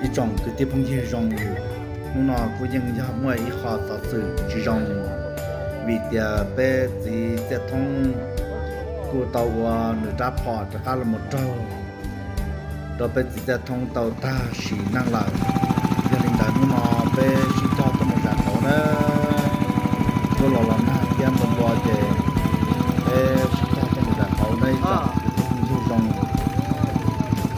Ib tsoom kwv tij phooj ywg zoo, hnub no kuj yeej yog muaj ib qho xov xwm tsis zoo, vim tias peb txiv Txiaj Thoob kuj tau ua nws rab phom rov qab los mus raug rau peb txiv Txiaj Thoob tau tag sim neej lawm. Yog li ntawd hnub no peb sib cog tuaj mus zais qauv na, tuaj los los nag thiab npua npua ces peb sib cog tuaj mus zais qauv na ib tsoom kwv tij phooj ywg zoo.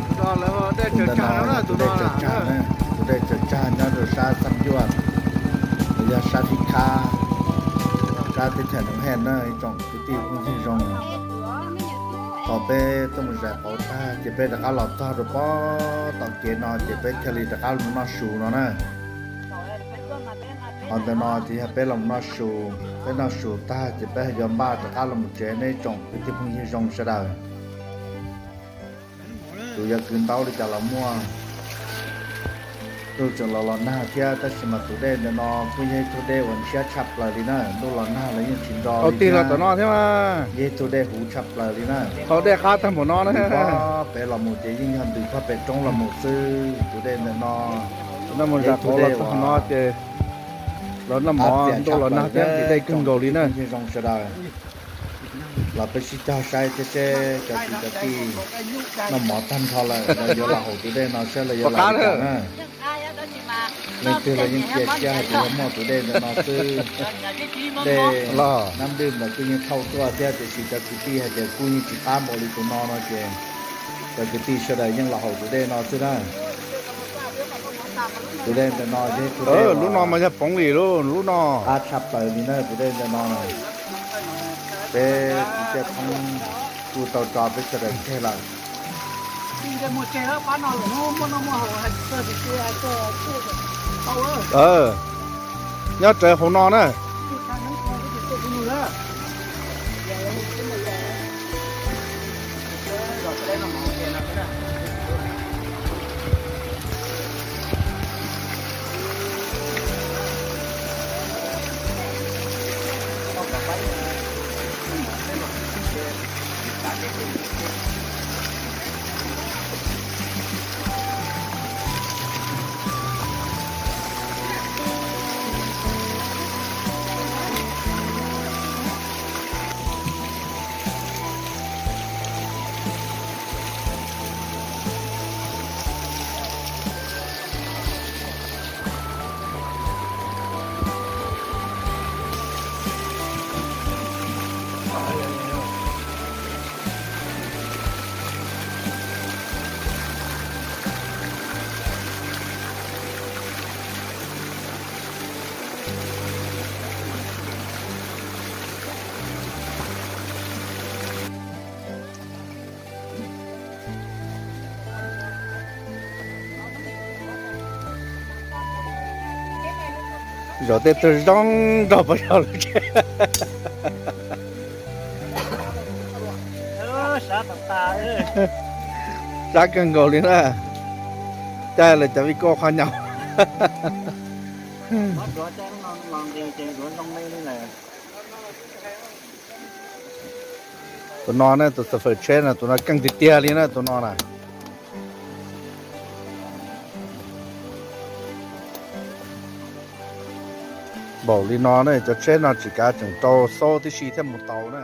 Tus ntawm no yog tus dej tsaws tsag na, tus dej tsaws tsag nyob rau sab Xab Yuaj, los yog sab Fib Khab, sab teb chaws Noov Hej na ib tsoom kwv tij phooj ywg zoo. Thaum peb tuaj mus zais qauv tag ces peb rov qab los txog rau pob tom kev no ces peb thiaj li rov qab los noj su no na. Qhov ntawm no ces yog peb los noj su, peb noj su tag ces peb yuav npaj rov qab los tsev nej tsoom kwv tij phooj ywg zoo sawv daws. Tus yuav kwv ntaub li cas los muaj. Ntuj tseem los los nag thiab tab sis mas tus dej ntawm no kuj yog ib tug dej uas ntshiab tshaj plaws li na, ntuj los nag los yeej tsis nro li thiab. Yog ib tug dej huv tshaj plaws li na. Thaum dej qab tag npaum no na, peb los mus ces yeej yog ntws phaj pem roob los mus xwb tus dej ntawm no. Mus zais qauv los txog qhov no ces los noj mov, ntuj los nag thiab ntim dej kawg nkaus li na. Zoo sawv daws los peb sib cog saib thiab seb cov kwv cov tij noj mov tag nrho lawm los yuav los haus tus dej no saib los yuav los li cas na. Leej twg los yeej cia siab hais tias yuav muaj tus dej ntawm no xwb. Dej Nab Dwj mas kuj yeej thauj tuaj thiab tiam sis cov kwv tij hais tias kuj yeej tsis qab npaum li tus no no ces cov kwv tij sawv daws yeej los haus tus dej no xwb na. Tus dej ntawm no, lub no mas yog Poov Lis lub no. Qab tshaj plaws li na tus dej ntawm no. Peb kwv Txiaj Thoob kuj tau tso peb sawv daws tseg lawm. Nyob rawv hauv no na. Zaum tej tug zoo nraug puas yog lub tsheb. Sab kawg nkaus li na. Caij lawv cov vij koj qhov nyom. Tus no ne, tus xav fawm tsheb no, tus no keej tiag tiag li na, tus no na. Npaum li no ne, cov tsheb no tsis kav tseem rau xaub tib si thiaj mus tau na.